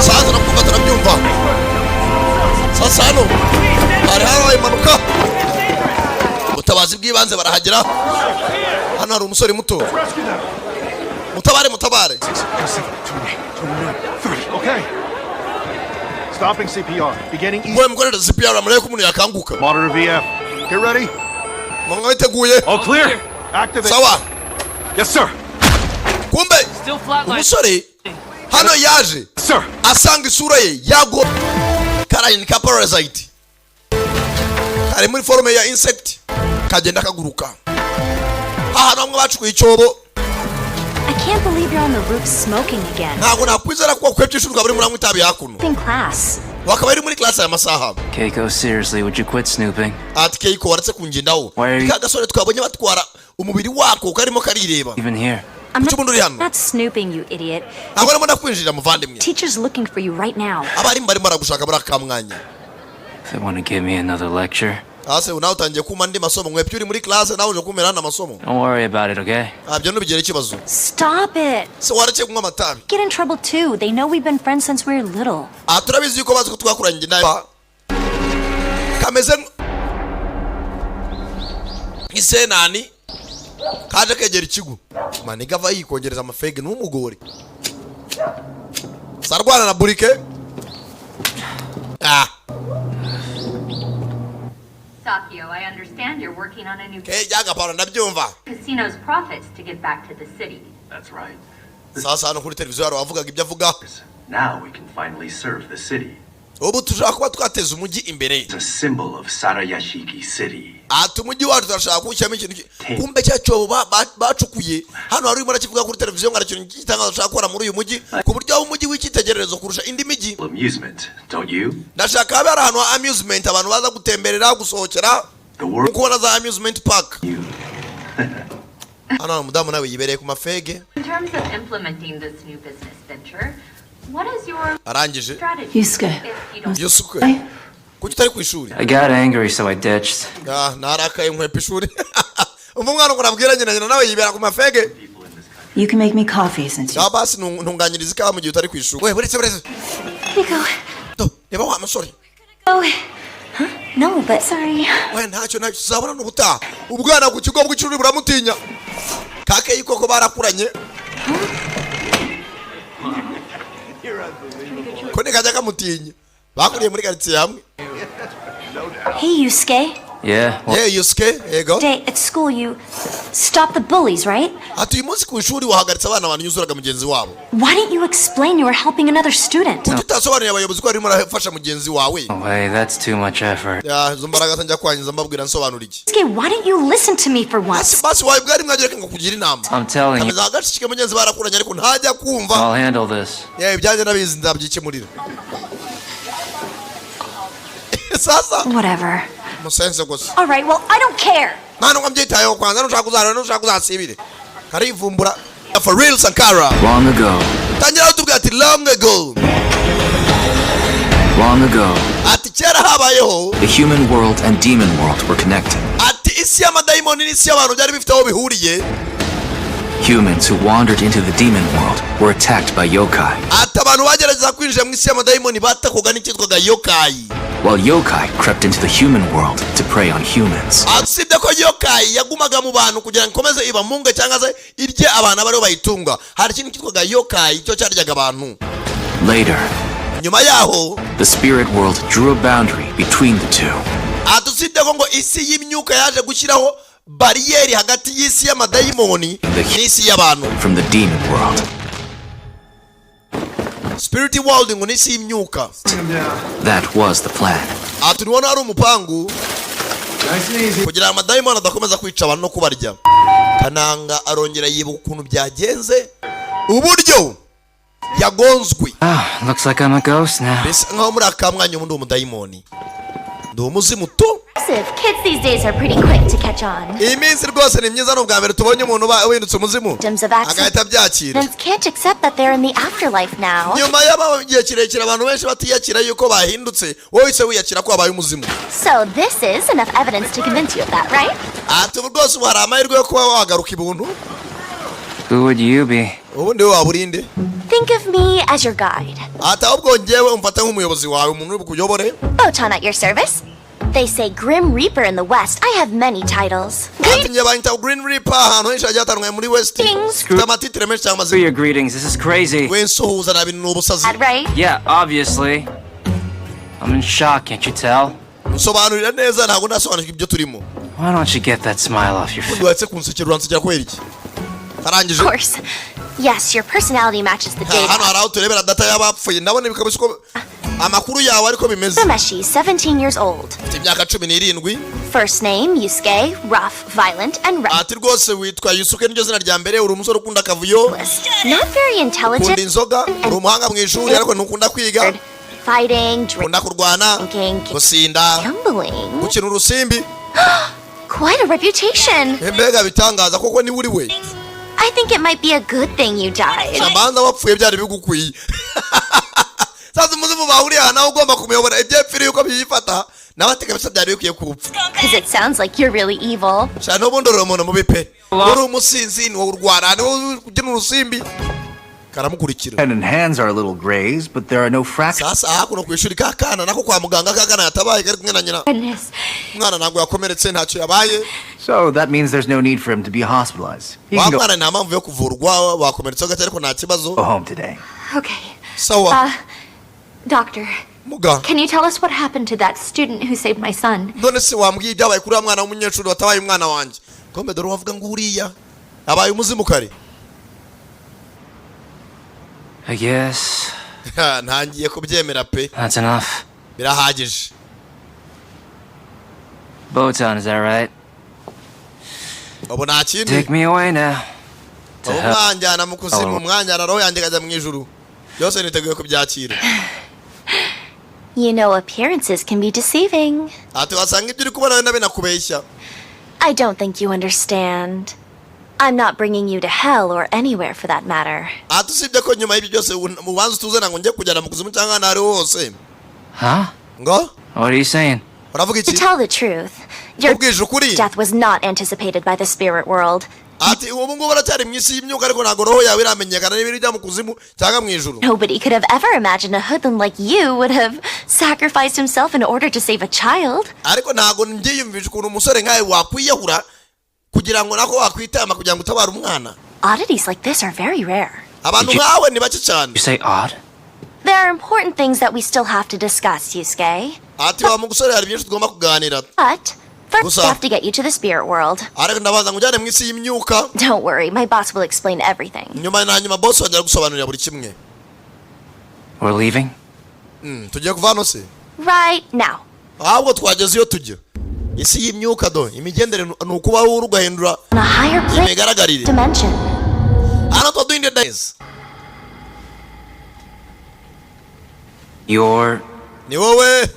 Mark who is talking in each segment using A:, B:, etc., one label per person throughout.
A: Sasa turakumva, turabyumva. Sasa hano hari habaye impanuka, ubutabazi bw'ibanze barahagera. Hano hari umusore muto. Mutabare, mutabare!
B: Okay. Stopping CPR. Beginning E.
A: Mwe mukorera CPR, murebe ko umuntu yakanguka.
B: Monitor VF. Get ready.
A: Mwe mwiteguye?
B: All clear. Activate.
A: Sawa.
B: Yes, sir.
A: Kumbe
C: Still flatline.
A: umusore hano yaje
B: Sir.
A: asanga isura ye yago karayi ka parasite kari muri forme ya insect, kagenda kaguruka ahantu hamwe bacukuye icyobo.
D: I can't believe you're on the roof smoking again.
A: Ntabwo nakwizera ko wakwebye ishuri ukaba uri muranywa itabi hakuno.
D: In class.
A: Wakaba uri muri class aya masaha.
C: Keiko, seriously, would you quit snooping?
A: Ati: "Keiko, waretse kungendaho."
C: Why are you-
A: Ka gasore twabonye batwara umubiri wako karimo karireba.
C: Even here?
D: I'm
A: Kuki ubundi uri hano?
D: not snooping, you idiot.
A: Ntabwo arimo ndakwinjirira, muvandimwe.
D: Teacher's looking for you right now.
A: Abarimu barimo baragushaka muri aka mwanya.
C: If they want to give me another lecture,
A: Hasi nawe utangiye kuma andi masomo. Mwebwe uri muri class, nawe uje kumera andi masomo.
C: don't worry about it, okay?
A: Ntabyo, ntubigire ikibazo.
D: Stop it.
A: Se waretse kunywa amatabi?
D: Get in trouble too. They know we've been friends since we were little.
A: Aha turabizi yuko bazi ko twakuranye njye nawe. Kameze nk'isenani kaje kegera ikigo, maniga ava yikongereza amafege ntumugore sarwana na burike, ah.
E: Sakio, I understand you're working on a new
A: Ke ryagapara, ndabyumva.
E: casino's profits to give back to the city.
F: That's right.
A: Sasa hano kuri televiziyo hari uwavugaga ibyo avuga.
F: Now we can finally serve the city.
A: Ubu tushaka kuba twateza umujyi imbere.
F: It's a symbol of Sarayashiki City.
A: Ati: "Umujyi wacu turashaka kuwushyiramo ikintu kumbe cya cyobo bacukuye hano hari urimo arakivuga kuri televiziyo ngo hari ikintu cy'igitangaza ashaka gukora muri uyu mujyi, ku buryo waba umujyi w'icyitegererezo kurusha indi mijyi."
F: Amusement, don't you?
A: Ndashaka habe hari ahantu ha amusement, abantu baza gutemberera, gusohokera.
F: The world
A: Nkuko ubona za amusement park.
F: you.
A: Hano hari umudamu nawe yibereye ku mafege.
E: In terms of implementing this new business venture, what is your
A: Arangije.
E: strategy
G: Yusuke.
E: if you don't
A: Yusuke, kuki utari ku ishuri?
C: I got angry, so I ditched.
A: Ah, narakaye nkwepa ishuri. Umva umwana ngo nabwira nyina, nyina nawe yibera ku mafege.
G: You can make me coffee since you.
A: Ngaho basi ntunganyiriza ikawa mu gihe utari ku ishuri. We, buretse, buretse.
D: Nico.
A: Do, reba wa musore.
D: Oh. Huh? No, but sorry.
A: We, ntacyo, ntacyo, tuzabona n'ubutaha. Ubwana ku kigo bw'ishuri buramutinya kake koko barakuranye ko ntikajya kamutinya, bakuriye muri karitsiye hamwe.
D: Hey, Yusuke.
C: Yeah? Well,
A: Ye Yusuke, yego.
D: Day at school, you stopped the bullies, right?
A: Ati: "Uyu munsi ku ishuri wahagaritse abana banyuzuraga mugenzi wabo."
D: Why didn't you explain you were helping another student?
A: Kuki utasobanuriye abayobozi ko warimo urafasha mugenzi wawe?
C: No way, that's too much effort.
A: Ya, izo mbaraga njya kwangiza mbabwira nsobanura iki?
D: Yusuke, why didn't you listen to me for
A: Basi
D: once?
A: basi, wawe bwari mwagira ngo kugira inama.
C: I'm telling you,
A: Kameze agashike mugenzi, barakuranye ariko ntajya kumva.
C: I'll handle this.
A: Yewe, ibyanjye ndabizi, nzabyikemurira sasa.
D: Whatever.
A: Musense gusa.
D: All right, well, I don't care.
A: Nta nubwo mbyitayeho. Kwanza nushaka uzarara, nushaka uzasibire. Karivumbura for real, Sankara.
C: Long ago,
A: Tangira tubwira ati: "Long ago."
C: long ago,
A: Ati: "Kera habayeho."
C: the human world and demon world were connected.
A: Ati: "Isi y'amadayimoni n'isi y'abantu byari bifite aho bihuriye."
C: Humans who wandered into the demon world were attacked by yokai,
A: Ati: "Abantu bagerageza kwinjira mu isi y'amadayimoni batakwaga n'icyitwaga yokai."
C: while yokai crept into the human world to prey on humans.
A: Ati: "Usibye ko yokai yagumaga mu bantu kugira ngo ikomeze ibamunge cyangwa se irye abantu abe aribo bayitunga, hari ikintu cyitwaga yokai cyo cyaryaga abantu."
C: Later,
A: Nyuma yaho,
C: the spirit world drew a boundary between the two.
A: Ati: "Usibye ko ngo isi y'imyuka yaje gushyiraho bariyeri hagati y'isi y'amadayimoni n'isi y'abantu."
C: From the demon world.
A: Spirit world ngo n'isi y'imyuka.
C: That was the plan.
A: Aha tubona hari umupangu kugira ngo amadayimoni adakomeza kwica abantu no kubarya. Kananga arongera yibuka ukuntu byagenze, uburyo yagonzwe.
C: Ah, looks like I'm a ghost now.
A: Bisa nkaho muri aka mwanya ubu ndi umudayimoni, ndi umuzimu tu.
D: Impressive. Kids these days are pretty quick to catch on.
A: Iyi minsi rwose ni myiza, ni ubwa mbere tubonye umuntu wahindutse umuzimu
D: Victims of accidents
A: agahita abyakira.
D: can't accept that they're in the afterlife now.
A: Nyuma y'aba igihe kirekire abantu benshi batiyakira yuko bahindutse, wowe wese wiyakira ko wabaye umuzimu.
D: So this is enough evidence to convince you of that, right?
A: Ati: "Ubu rwose ubu hari amahirwe yo kuba wagaruka ibuntu."
C: Who would you be?
A: Ubundi wowe waba urinde?
D: Think of me as your guide.
A: Ati ahubwo njyewe umfata nk'umuyobozi wawe, umuntu uri bukuyobore.
D: Botan at your service. They say Grim Reaper in the West. I have many titles.
A: Ati njye banyita Grim Reaper ahantu henshi hagiye hatandukanye muri West.
D: Greetings.
A: Mfite amatitire menshi cyangwa
C: For
A: amazina.
C: your greetings, this is crazy.
A: We nsuhuza na bintu ni ubusazi.
D: Right?
C: Yeah, obviously. I'm in shock, can't you tell?
A: Nsobanurira neza, ntabwo ndasobanukirwa ibyo turimo.
C: Why don't you get that smile off your face?
A: Ubundi waretse kunsekera, uransekera kubera iki? Arangije.
D: Of course. Yes, your personality matches the
A: Hano
D: data.
A: hari aho turebera data y'abapfuye, ndabona bikaba uko amakuru yawe ariko bimeze.
D: Rameshi, 17 years old.
A: Ufite imyaka 17.
D: First name, Yusuke, rough, violent, and
A: Ati rwose witwa Yusuke, niryo zina rya mbere. Uri umusore ukunda akavuyo,
D: reckless. Not very intelligent.
A: ukunda inzoga, uri umuhanga mu ishuri ariko ntukunda kwiga.
D: Fighting,
A: Ukunda kurwana,
D: drinking,
A: gusinda,
D: gambling.
A: gukina urusimbi.
D: Quite a reputation.
A: Mbega bitangaza koko, niba uri we.
D: I think it might be a good thing you died.
A: Shamanza wapfuye byari bigukwiye. Sasa umuzimu bahuriye aha nawe ugomba kumuyobora ibyo yapfiriye uko byifata, nawe ati kabisa byari bikwiye kupfa.
D: Because it sounds like you're really evil.
A: Sha n'ubundi uri umuntu mubi pe, uri umusinzi, ni wowe urwana, ni wowe ubyina urusimbi, karamukurikira.
H: Head and hands are a little grazed, but there are no fractures.
A: Sasa hakuno ku ishuri, ka kana nako kwa muganga, ka kana yatabaye kari kumwe na nyina.
E: Goodness.
A: Umwana ntabwo yakomeretse, ntacyo yabaye.
H: So that means there's no need for him to be hospitalized. He
A: Wa
H: can go
A: mwana nta mpamvu yo kuvurwa, wakomeretse gake ariko nta kibazo.
H: home today.
E: Okay.
A: Sawa.
E: Doctor,
A: Muga.
E: can you tell us what happened to that student who saved my son?
A: None se wambwiye ibyabaye kuri wa mwana w'umunyeshuri watabaye umwana wanjye? Kombe dore wavuga ngo uriya abaye umuzimu kare.
C: I guess
A: Ntangiye kubyemera pe.
C: that's enough.
A: Birahagije.
C: Botan, is that right?
A: Ubu nta kindi.
C: Take me away now. To
A: Ubu
C: hell.
A: mwanjyana mu kuzimu, mwanjyana roho yanjye ikajya mu ijuru, byose niteguye kubyakira.
D: You know, appearances can be deceiving.
A: Ati wasanga ibyo uri kubona wenda binakubeshya.
D: I don't think you understand. I'm not bringing you to hell or anywhere for that matter.
A: Ati usibye ko nyuma y'ibyo byose ubanza utuzana ngo njye kujyana mu kuzimu cyangwa ahantu aho ariho hose.
C: Huh?
A: Ngo?
C: What are you saying?
A: Uravuga
D: To
A: iki?
D: tell the truth, your
A: Ubwije ukuri,
D: death was not anticipated by the spirit world.
A: ati ubu ngubu aracyari mu isi y'imyuka, ariko ntabwo roho yawe iramenyekana niba ijya mu kuzimu cyangwa mu ijuru.
D: Nobody could have ever imagined a hoodlum like you would have sacrificed himself in order to save a child.
A: Ariko ntabwo mbyiyumvisha ukuntu umusore nkawe wakwiyahura kugira ngo nako wakwitama kugira ngo utabare umwana.
D: Oddities like this are very rare.
A: Abantu
C: Did you-
A: nkawe ni bake cyane.
C: You say odd?
D: There are important things that we still have to discuss, Yusuke.
A: Ati wa musore, hari byinshi tugomba kuganira.
D: But first,
A: What's
D: we
A: up?
D: have to get you to the spirit world.
A: Ariko ndabanza ngo ujyane mu isi y'imyuka.
D: Don't worry, my boss will explain everything.
A: Nyuma na nyuma boss wanjye aragusobanurira buri kimwe.
C: We're leaving?
A: Tugiye kuva hano se?
D: Right now.
A: Ahubwo twageze iyo tujya, isi y'imyuka. Do imigendere ni ukubaho uri ugahindura
D: On a higher plane
A: imigaragarire.
D: dimension.
A: Hano tuba duhinduye neza.
C: You're
A: Ni wowe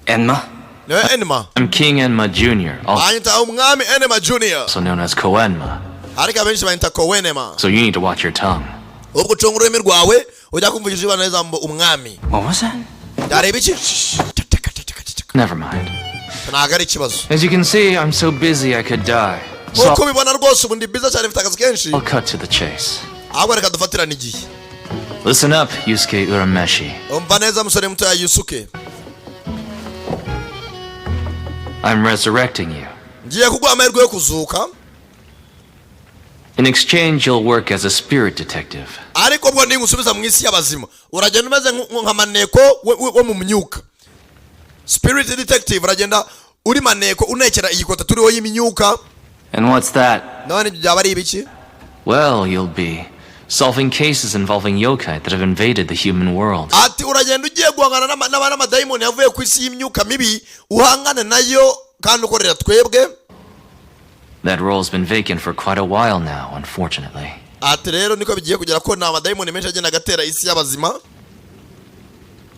C: Enma?
A: Niwe Enma?
I: I'm King Enma Jr.,
A: Banyita umwami Enma Junior,
I: also known as Koenma,
A: ariko abenshi banyita Kowenema.
I: So you need to watch your tongue.
A: Ubwo ucunga ururimi rwawe, ujya kumvugisha ibana neza ngo umwami.
C: What was that?
A: Byareba iki? Ceceka, ceceka, ceceka.
I: Never mind.
A: Ntabwo ari ikibazo.
I: As you can see, I'm so busy I could die. So
A: Nk'uko ubibona rwose, ubu ndi biza cyane, mfite akazi kenshi.
I: I'll cut to the chase.
A: Ahubwo reka dufatirane igihe.
I: Listen up, Yusuke Urameshi.
A: Umva neza, musore mutoya Yusuke.
I: I'm resurrecting you.
A: Ngiye kuguha amahirwe yo kuzuka.
I: In exchange, you'll work as a spirit detective.
A: Ariko ubwo ningusubiza mu isi y'abazima, uragenda umeze nka maneko wo mu myuka, spirit detective. Uragenda uri maneko, unekera iyi kota turiho y'imyuka.
C: And what's that?
A: None ibyo byaba ari ibiki?
I: Well, you'll be solving cases involving yokai that have invaded the human world.
A: Ati uragenda ugiye guhangana n'amadayimoni yavuye ku isi y'imyuka mibi, uhangane nayo kandi ukorera twebwe.
I: That role's been vacant for quite a while now, unfortunately.
A: Ati rero niko bigiye kugera ko nta madayimoni menshi agenda agatera isi y'abazima.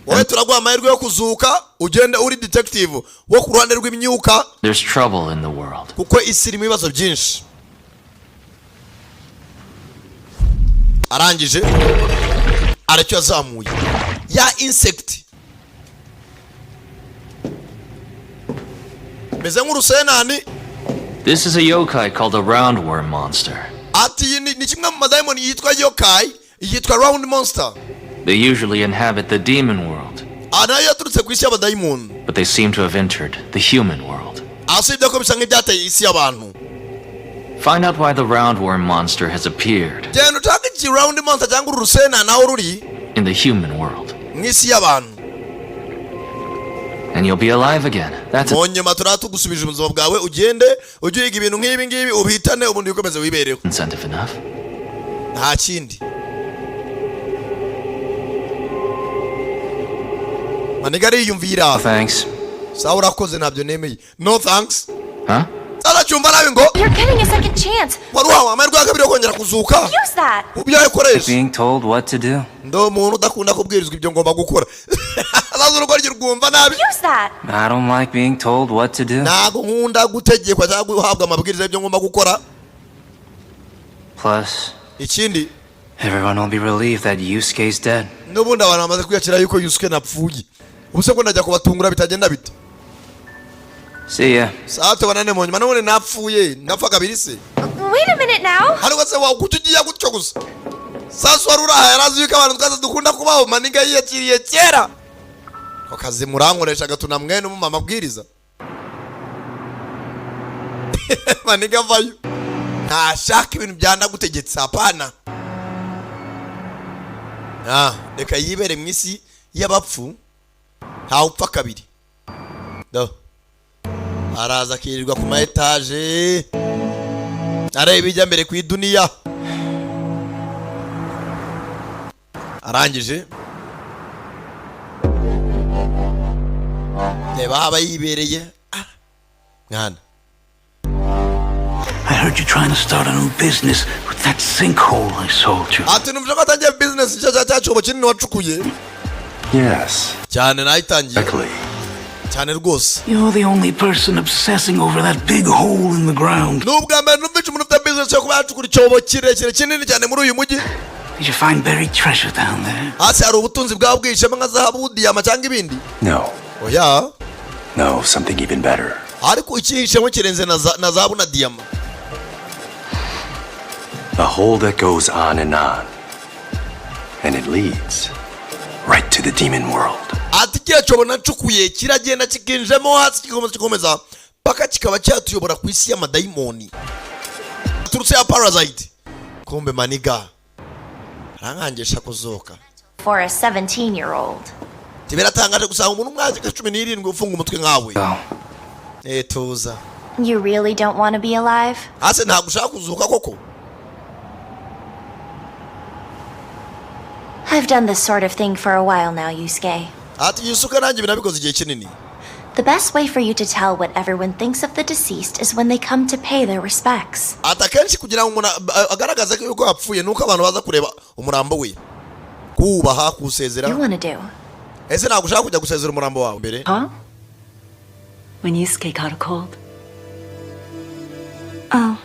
A: Wowe turaguha amahirwe yo kuzuka, ugende uri detective wo ku ruhande rw'imyuka.
I: There's trouble in the world.
A: Kuko isi irimo ibibazo byinshi. Arangije aracyo yazamuye ya insect meze nk'urusenani.
I: This is a yokai called a roundworm monster.
A: Ati iyi ni kimwe mu madayimoni yitwa yokai, yitwa round monster.
I: They usually inhabit the demon world,
A: Aha nayo yaturutse ku isi y'abadayimoni,
I: but they seem to have entered the human world.
A: Usibye ko bisa nk'ibyateye isi y'abantu.
I: Find out why the roundworm monster has appeared
A: Genda ushake iki round monster cyangwa uru rusena naho ruri
I: in the human world,
A: mu isi y'abantu,
I: and you'll be alive again. That's
A: mu nyuma turaba tugusubije ubuzima bwawe, ugende ujye uhiga ibintu nk'ibi ngibi ubihitane, ubundi wikomeze wibereho.
I: incentive enough.
A: Nta kindi maniga ariyumvira.
H: Thanks.
A: Sawa, urakoze, ntabyo nemeye, no thanks.
I: Huh?
A: Sasa cyumva nabi ngo
D: You're getting a second chance.
A: wari uhawe amahirwe ya kabiri yo kongera kuzuka.
D: Use that.
A: Ubyo yakoresha.
H: Being told what to do.
A: Ndi umuntu udakunda kubwirizwa ibyo ngomba gukora. Sasa urugo rwumva nabi.
D: Use that.
H: I don't like being told what to do.
A: Ntabwo nkunda gutegekwa cyangwa guhabwa amabwiriza y'ibyo ngomba gukora.
H: Plus,
A: Ikindi,
H: everyone will be relieved that Yusuke's dead.
A: n'ubundi abantu bamaze kwiyakira yuko Yusuke napfuye. Ubu se ko ndajya kubatungura bitagenda bite?
H: See ya.
A: Sawa, tubonane mu nyuma. N'ubundi napfuye, ndapfa kabiri se?
D: Wait a minute now.
A: Ariko se wa kuki ugiye gutyo gusa? Sasa wari uraha yarazi yuko abantu twese dukunda kubaho. Maniga yiyakiriye kera ako kazi murankoresha agatuna mwene umuma amabwiriza. Maniga avayo, ntashaka ibintu byandagutegetse, hapana. Ah, reka yibere mu isi y'abapfu, ntawe upfa kabiri. Do araza akirirwa ku ma etaje areba ijya mbere ku iduniya. Arangije reba aho aba yibereye. Ah, mwana.
J: I heard you trying to start a new business with that sinkhole I sold you.
A: Ati numvise ko atangiye business nshya cya cyobo kinini wacukuye.
F: Yes.
A: Cyane, nayitangiye.
F: Exactly.
A: Cyane rwose.
J: You're the only person obsessing over that big hole in the ground.
A: Ni ubwa mbere numvise umuntu ufite business yo kuba yacukura icyobo kirekire kinini cyane muri uyu mujyi.
J: Did you find buried treasure down there?
A: Hasi hari ubutunzi bwaba bwihishemo nka zahabu, diyama cyangwa ibindi?
F: No.
A: Oya.
F: No, something even better.
A: Ariko icyihishemo kirenze na zahabu na diyama.
F: A hole that goes on and on. And it leads right to the demon world.
A: Ati kiriya cyobo nacukuye kiragenda kikinjemo hasi, kigakomeza kikomeza paka kikaba cyatuyobora ku isi y'amadayimoni turutse ya parasite. Kumbe maniga arankangisha kuzuka.
D: For a 17-year-old.
A: Biratangaje gusanga umuntu umwaka 17 ufunga umutwe nkawe. Eh, tuza.
D: You really don't want to be alive?
A: Hasi ntabwo ushaka kuzuka koko?
D: I've done this sort of thing for a while now, Yusuke.
A: Ati Yusuke, nanjye binabikoze igihe kinini.
D: The best way for you to tell what everyone thinks of the deceased is when they come to pay their respects.
A: Ati akenshi kugira ngo umuntu agaragaze ko yuko yapfuye nuko abantu baza kureba umurambo we, kuwubaha, kuwusezera.
D: You want to do?
A: Ese ntabwo ushaka kujya gusezera umurambo wawe mbere?
G: Huh? When Yusuke caught a cold.
D: Oh.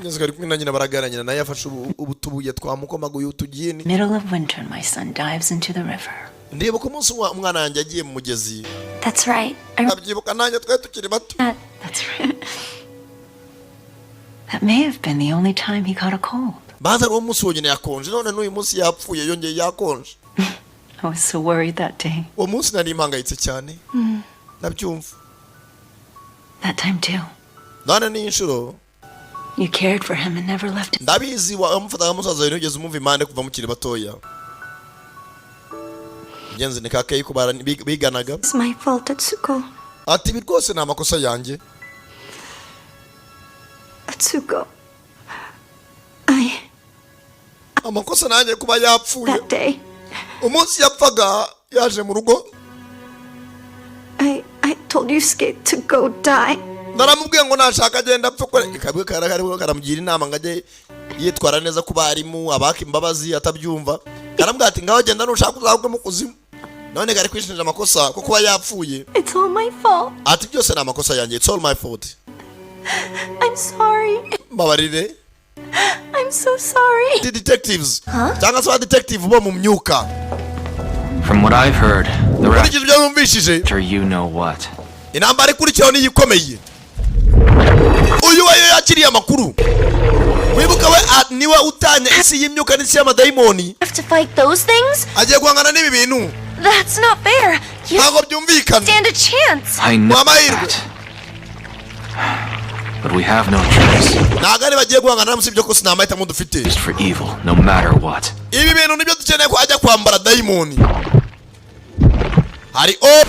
A: Ngeze ari kumwe na nyina baraganira, nyina nawe yafashe ubutubuye twamukomaguye utugini.
G: Middle of winter, my son dives into the river.
A: Ndibuka umunsi umwe umwana wanjye yagiye mu mugezi.
D: That's right. I
A: Ndabyibuka nanjye, twari tukiri bato.
G: That's right. That may have been the only time he caught a cold.
A: Banza ari uwo munsi wonyine yakonje, none n'uyu munsi yapfuye yongeye yakonje.
G: I was so worried that day.
A: Uwo munsi nari mpangayitse cyane. Ndabyumva.
G: That time too.
A: None n'iyi nshuro.
G: You cared for him and never left him.
A: Ndabizi wamufataga musaza wawe, ntugeze umumva impande kuva mukiri batoya. Mugenzi ni kake ko biganaga.
D: It's my fault, Atsuko.
A: Ati ibi rwose ni amakosa yanjye.
D: Atsuko. I.
A: Amakosa nanjye kuba yapfuye.
D: That day,
A: Umunsi yapfaga yaje mu rugo.
D: I told Yusuke to go die.
A: Naramubwiye ngo nashaka agenda apfe ko kabwe karimo karamugira inama ngo ajye yitwara neza ku barimu abaka imbabazi, atabyumva. Karamubwira ati ngaho genda nushaka uzagwe mu kuzimu. None kari kwishinja amakosa ko kuba yapfuye.
D: It's all my fault.
A: Ati byose ni amakosa yanjye, it's all my fault.
D: I'm sorry.
A: Mbabarire.
D: I'm so sorry.
A: The detectives cyangwa se ba detective bo mu myuka.
I: From what I've heard, the
A: Nkurikije ibyo numvishije,
I: after you know what.
A: intambara ikurikiyeho niyo ikomeye. Uyu we yakiriye amakuru, wibuka we niwe utanya isi y'imyuka n'isi y'amadayimoni.
D: Have to fight those things?
A: Agiye guhangana n'ibi bintu.
D: That's not fair. You
A: Ntabwo byumvikana.
D: stand a chance.
C: I know
A: Amahirwe.
C: that. But we have no choice.
A: Ntabwo ari bagiye guhangana, usibye ko sinta mahitamo dufite.
C: Just for evil, no matter what.
A: Ibi bintu nibyo dukeneye, ko ajya kwambara dayimoni. Hari o